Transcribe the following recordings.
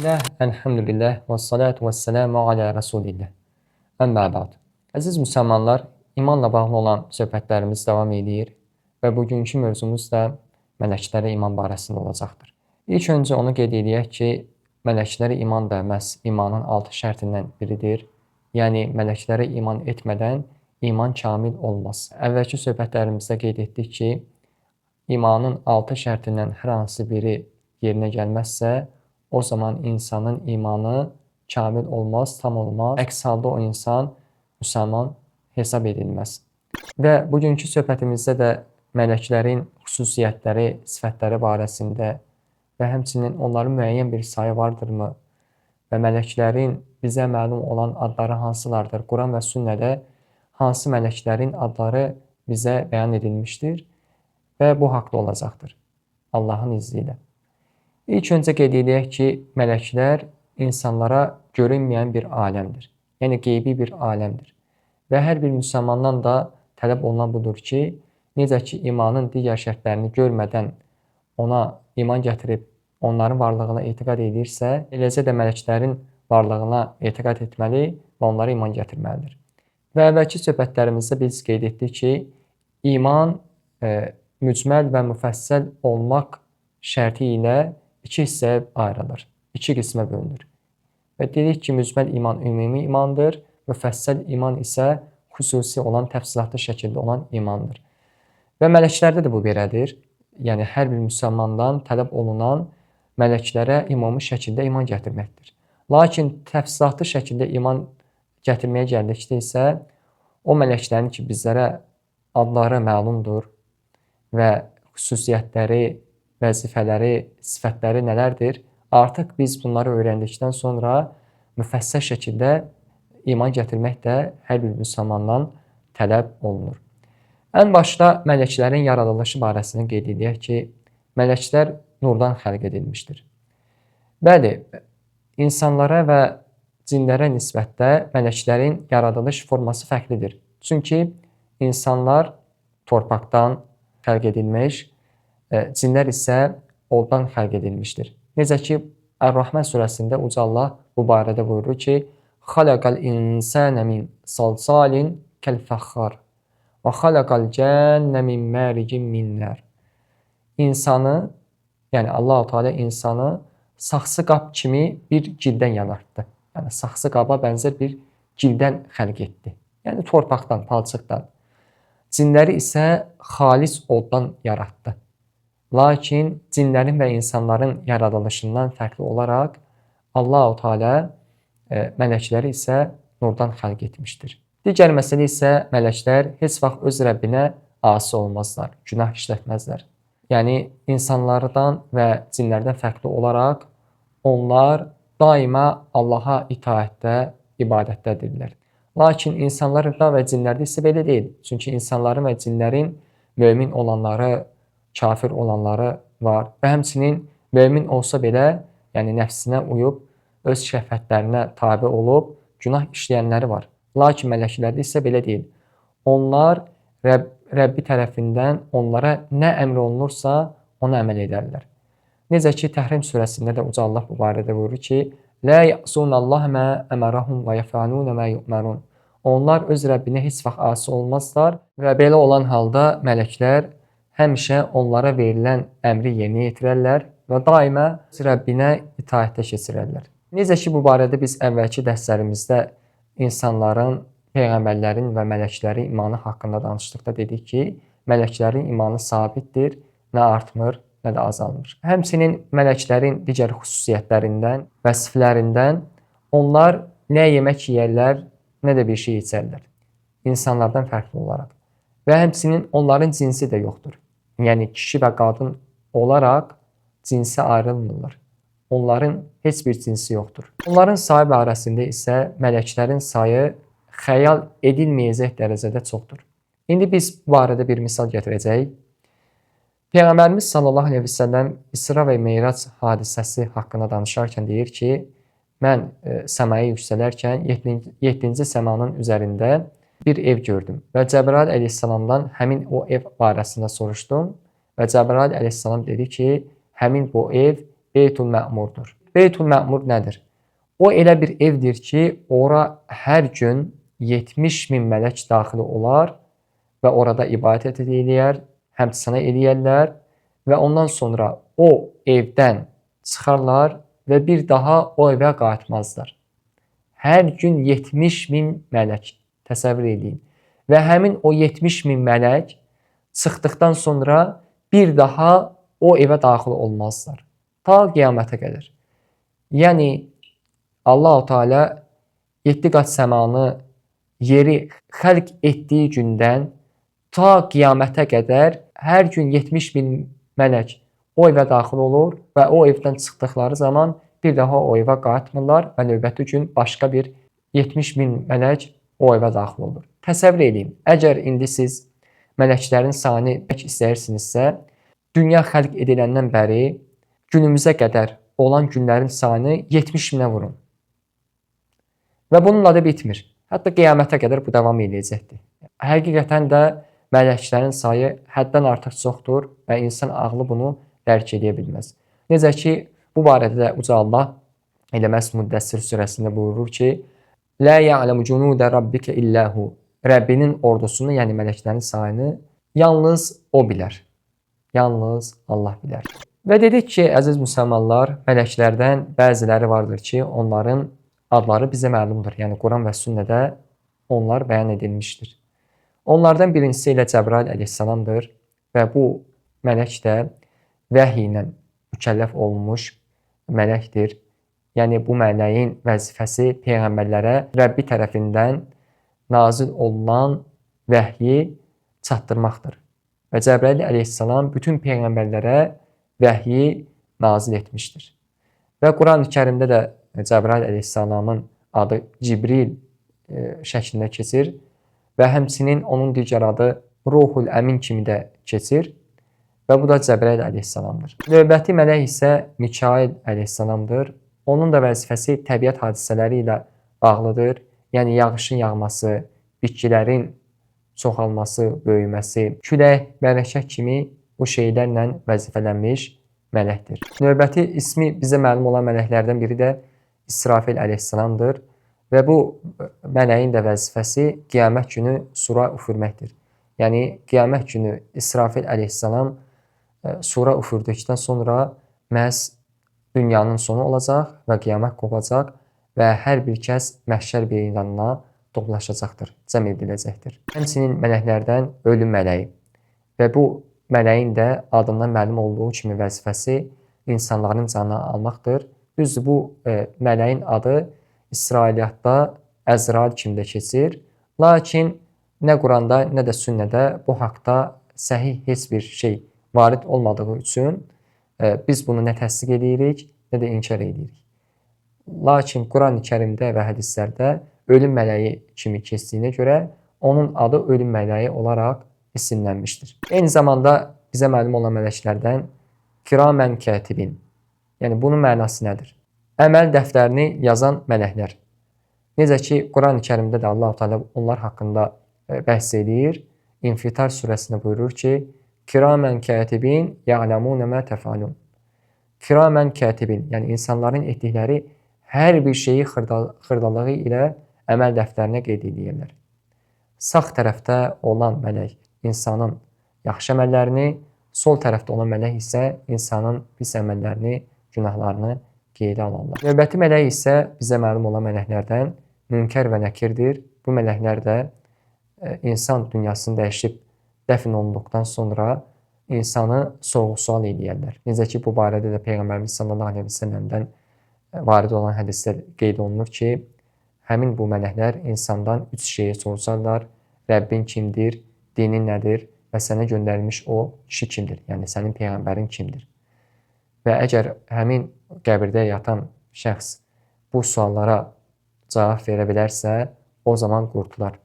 Bismillah, elhamdülillah, və salatu və selamu alə Rasulillah. Əmmə bə'd. Əziz müsəlmanlar, imanla bağlı olan söhbətlərimiz davam edir və bugünkü mövzumuz da mələklərə iman barəsində olacaqdır. İlk öncə onu qeyd edək ki, mələklərə iman da məhz imanın 6 şərtindən biridir. Yəni, mələklərə iman etmədən iman kamil olmaz. Əvvəlki söhbətlərimizdə qeyd etdik ki, imanın 6 şərtindən hər hansı biri yerinə gəlməzsə, o zaman insanın imanı kamil olmaz, tam olmaz. Əks halda o insan müsəlman hesab edilməz. Və bugünkü söhbətimizdə də mələklərin xüsusiyyətləri, sifətləri barəsində və həmçinin onların müəyyən bir sayı vardırmı və mələklərin bizə məlum olan adları hansılardır? Quran və sünnədə hansı mələklərin adları bizə bəyan edilmişdir və bu haqda olacaqdır Allahın izni ilə. İlk öncə qeyd edək ki, mələklər insanlara görünməyən bir aləmdir. Yəni qeybi bir aləmdir. Və hər bir müsəlmandan da tələb olunan budur ki, necə ki imanın digər şərtlərini görmədən ona iman gətirib onların varlığına etiqad edirsə, eləcə də mələklərin varlığına etiqad etməli və onlara iman gətirməlidir. Və əvvəlki söhbətlərimizdə biz qeyd etdik ki, iman mücməl və müfəssəl olmaq şərti ilə iki hissəyə ayrılır, iki qismə bölünür. Və dedik ki, mücməl iman ümumi imandır, müfəssəl iman isə xüsusi olan, təfsilatlı şəkildə olan imandır. Və mələklərdə də bu belədir. Yəni, hər bir müsəlmandan tələb olunan mələklərə ümumi şəkildə iman gətirməkdir. Lakin təfsilatlı şəkildə iman gətirməyə gəldikdə isə o mələklərin ki, bizlərə adları məlumdur və xüsusiyyətləri, vəzifələri, sifətləri nələrdir? Artıq biz bunları öyrəndikdən sonra müfəssəl şəkildə iman gətirmək də hər bir müsəlmandan tələb olunur. Ən başda mələklərin yaradılışı barəsini qeyd edək ki, mələklər nurdan xəlq edilmişdir. Bəli, insanlara və cinlərə nisbətdə mələklərin yaradılış forması fərqlidir. Çünki insanlar torpaqdan xəlq edilmiş, cinlər isə oddan xəlq edilmişdir. Necə ki, Ər-Rəhman surəsində Uca Allah bu barədə buyurur ki, Xalaqal insane min salsalin kəl-fəxxar və xalaqal cənnə min məricin min nar. İnsanı, yəni Allahu Teala insanı saxsı qab kimi bir gildən yaratdı. Yəni saxsı qaba bənzər bir gildən xəlq etdi. Yəni torpaqdan, palçıqdan. Cinləri isə xalis oddan yaratdı. Lakin cinlərin və insanların yaradılışından fərqli olaraq Allahu Teala mələkləri isə nurdan xəlq etmişdir. Digər məsələ isə mələklər heç vaxt öz Rəbbinə asi olmazlar, günah işlətməzlər. Yəni insanlardan və cinlərdən fərqli olaraq onlar daima Allaha itaətdə, ibadətdədirlər. Lakin insanlarda və cinlərdə isə belə deyil. Çünki insanların və cinlərin mömin olanları, kafir olanları var və həmçinin mömin olsa belə, yəni nəfsinə uyub, öz şəhvətlərinə tabe olub, günah işləyənləri var. Lakin mələklərdə isə belə deyil. Onlar Rəbbi tərəfindən onlara nə əmr olunursa, ona əməl edərlər. Necə ki, Təhrim surəsində də Uca Allah bu barədə buyurur ki, Lə ya'sunallaha mə əmərahum və yəfəlunə mə yu'mərun. Onlar öz Rəbbinə heç vaxt asi olmazlar və belə olan halda mələklər həmişə onlara verilən əmri yerinə yetirərlər və daima Rəbbinə itaətdə keçirərlər. Necə ki, bu barədə biz əvvəlki dərslərimizdə insanların, peyğəmbərlərin və mələklərin imanı haqqında danışdıqda dedik ki, mələklərin imanı sabitdir, nə artmır, nə də azalmır. Həmçinin mələklərin digər xüsusiyyətlərindən, vəsflərindən onlar nə yemək yeyərlər, nə də bir şey içərlər. İnsanlardan fərqli olaraq. Və həmçinin onların cinsi də yoxdur. Yəni kişi və qadın olaraq cinsi ayrılmırlar. Onların heç bir cinsi yoxdur. Onların sayı barəsində isə mələklərin sayı xəyal edilməyəcək dərəcədə çoxdur. İndi biz bu barədə bir misal gətirəcəyik. Peyğəmbərimiz sallallahu əleyhi və səlləm İsra və Meyrac hadisəsi haqqında danışarkən deyir ki, mən səmaya yüksələrkən 7-ci səmanın üzərində bir ev gördüm və Cəbrail əleyhissalamdan həmin o ev barəsində soruşdum və Cəbrail əleyhissalam dedi ki, həmin bu ev Beytül Məmurdur. Beytül Məmur nədir? O elə bir evdir ki, ora hər gün 70 min mələk daxil olar və orada ibadət eləyər, həmd sənə eləyərlər və ondan sonra o evdən çıxarlar və bir daha o evə qayıtmazlar. Hər gün 70 min mələk, təsəvvür edin. Və həmin o 70 min mələk çıxdıqdan sonra bir daha o evə daxil olmazlar. Ta qiyamətə qədər. Yəni Allahu Teala 7 qat səmanı, yeri xəlq etdiyi gündən ta qiyamətə qədər hər gün 70 min mələk o evə daxil olur və o evdən çıxdıqları zaman bir daha o evə qayıtmırlar və növbəti gün başqa bir 70 min mələk o evə daxil olur. Təsəvvür edin, əgər indi siz mələklərin sayını bək istəyirsinizsə, dünya xəlq ediləndən bəri günümüzə qədər olan günlərin sayını 70 minə vurun. Və bununla da bitmir. Hətta qiyamətə qədər bu davam eləyəcəkdir. Həqiqətən də mələklərin sayı həddən artıq çoxdur və insan ağlı bunu dərk edə bilməz. Necə ki, bu barədə də Uca Allah elə məhz Müddəssir surəsində buyurur ki, Lə ya'lemu cunudə rabbike illəhu. Rəbbinin ordusunu, yəni mələklərin sayını yalnız o bilər. Yalnız Allah bilər. Və dedik ki, əziz müsəlmanlar, mələklərdən bəziləri vardır ki, onların adları bizə məlumdur. Yəni Quran və sünnədə onlar bəyan edilmişdir. Onlardan birincisi elə Cəbrail əleyhissalamdır və bu mələk də vəhiy ilə mükəlləf olunmuş mələkdir. Yəni bu mələyin vəzifəsi peyğəmbərlərə Rəbbi tərəfindən nazil olunan vəhyi çatdırmaqdır. Və Cəbrail əleyhissalam bütün peyğəmbərlərə vəhyi nazil etmişdir. Və Quran-ı Kərimdə də Cəbrail əleyhissalamın adı Cibril şəklində keçir və həmçinin onun digər adı Ruhul Əmin kimi də keçir və bu da Cəbrail əleyhissalamdır. Növbəti mələk isə Mikail əleyhissalamdır. Onun da vəzifəsi təbiət hadisələri ilə bağlıdır. Yəni yağışın yağması, bitkilərin çoxalması, böyüməsi, külək, bərəkət kimi bu şeylərlə vəzifələnmiş mələkdir. Növbəti ismi bizə məlum olan mələklərdən biri də İsrafil əleyhissalamdır və bu mələyin də vəzifəsi qiyamət günü sura üfürməkdir. Yəni qiyamət günü İsrafil əleyhissalam sura üfürdükdən sonra məhz dünyanın sonu olacaq və qiyamət qopacaq və hər bir kəs məhşər meydanına toplaşacaqdır, cəm ediləcəkdir. Həmçinin mələklərdən ölüm mələyi və bu mələyin də adından məlum olduğu kimi vəzifəsi insanların canını almaqdır. Düzdür, bu mələyin adı İsrailiyyatda Əzrail kimi də keçir. Lakin nə Quranda, nə də sünnədə bu haqda səhih heç bir şey varid olmadığı üçün biz bunu nə təsdiq edirik, nə də inkar edirik. Lakin Quran-ı Kərimdə və hədislərdə ölüm mələyi kimi keçdiyinə görə onun adı ölüm mələyi olaraq isimlənmişdir. Eyni zamanda bizə məlum olan mələklərdən Kiramən Katibin. Yəni bunun mənası nədir? Əməl dəftərini yazan mələklər. Necə ki, Quran-ı Kərimdə də Allahu Teala onlar haqqında bəhs edir. İnfitar surəsində buyurur ki, Kiramən katibin ya'lemune ma tefalun. Kiramən katibin, yəni insanların etdikləri hər bir şeyi xırdalığı ilə əməl dəftərinə qeyd edirlər. Sağ tərəfdə olan mələk insanın yaxşı əməllərini, sol tərəfdə olan mələk isə insanın pis əməllərini, günahlarını qeydə alarlar. Növbəti mələk isə bizə məlum olan mələklərdən Münkər və Nəkirdir. Bu mələklər də insan dünyasını dəyişib dəfn olunduqdan sonra insanı sorğu-sual eləyərlər. Necə ki, bu barədə də Peyğəmbərimiz sallallahu əleyhi və səlləmdən varid olan hədisdə qeyd olunur ki, həmin bu mələklər insandan 3 şeyi soruşarlar. Rəbbin kimdir, dinin nədir və sənə göndərilmiş o kişi kimdir? Yəni sənin peyğəmbərin kimdir? Və əgər həmin qəbirdə yatan şəxs bu suallara cavab verə bilərsə, o zaman qurtular.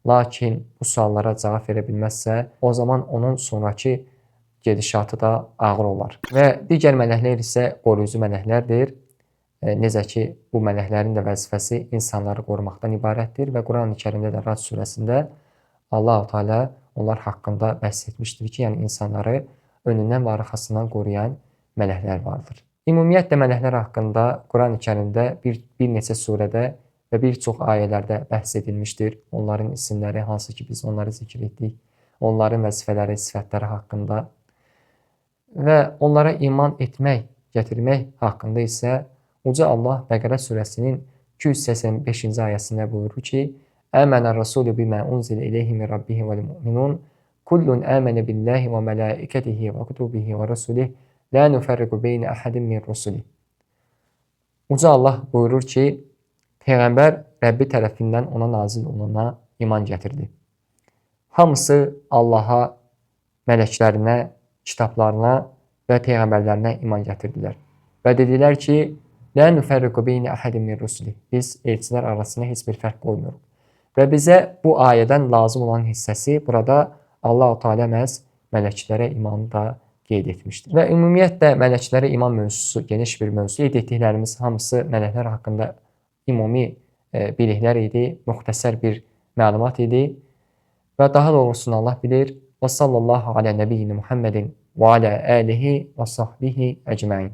Lakin bu suallara cavab verə bilməzsə, o zaman onun sonrakı gedişatı da ağır olar. Və digər mələklər isə qoruyucu mələklərdir. Necə ki, bu mələklərin də vəzifəsi insanları qorumaqdan ibarətdir və Quran-ı Kərimdə də Rəd surəsində Allahu Teala onlar haqqında bəhs etmişdir ki, yəni insanları önündən və arxasından qoruyan mələklər vardır. Ümumiyyətlə mələklər haqqında Quran-ı Kərimdə bir neçə surədə və bir çox ayələrdə bəhs edilmişdir. Onların isimləri, hansı ki biz onları zikr etdik, onların vəzifələri, sifətləri haqqında və onlara iman etmək, gətirmək haqqında isə Uca Allah Bəqərə surəsinin 285-ci ayəsində buyurur ki: "Əmənə rasulu bimə unzilə ileyhi min rabbihi vel mu'minun kullun əmənə billahi və mələikətihi və kutubihi və rasulihi la nufarriqu beynə ahadin min rusulihi." Uca Allah buyurur ki, Peyğəmbər Rəbbi tərəfindən ona nazil olana iman gətirdi. Hamısı Allaha, mələklərinə, kitablarına və peyğəmbərlərinə iman gətirdilər. Və dedilər ki, Lə nüfərriqu beynə əhədin min rusuli. Biz elçilər arasında heç bir fərq qoymuruq. Və bizə bu ayədən lazım olan hissəsi burada Allahu Teala məhz mələklərə imanı da qeyd etmişdir. Və ümumiyyətlə mələklərə iman mövzusu geniş bir mövzu. Qeyd etdiklərimiz hamısı mələklər haqqında ümumi biliklər idi, müxtəsər bir məlumat idi. Və daha doğrusunu Allah bilir. Və sallallahu alə nəbiyyina Muhammedin və alə alihi və sahbihi ecmain.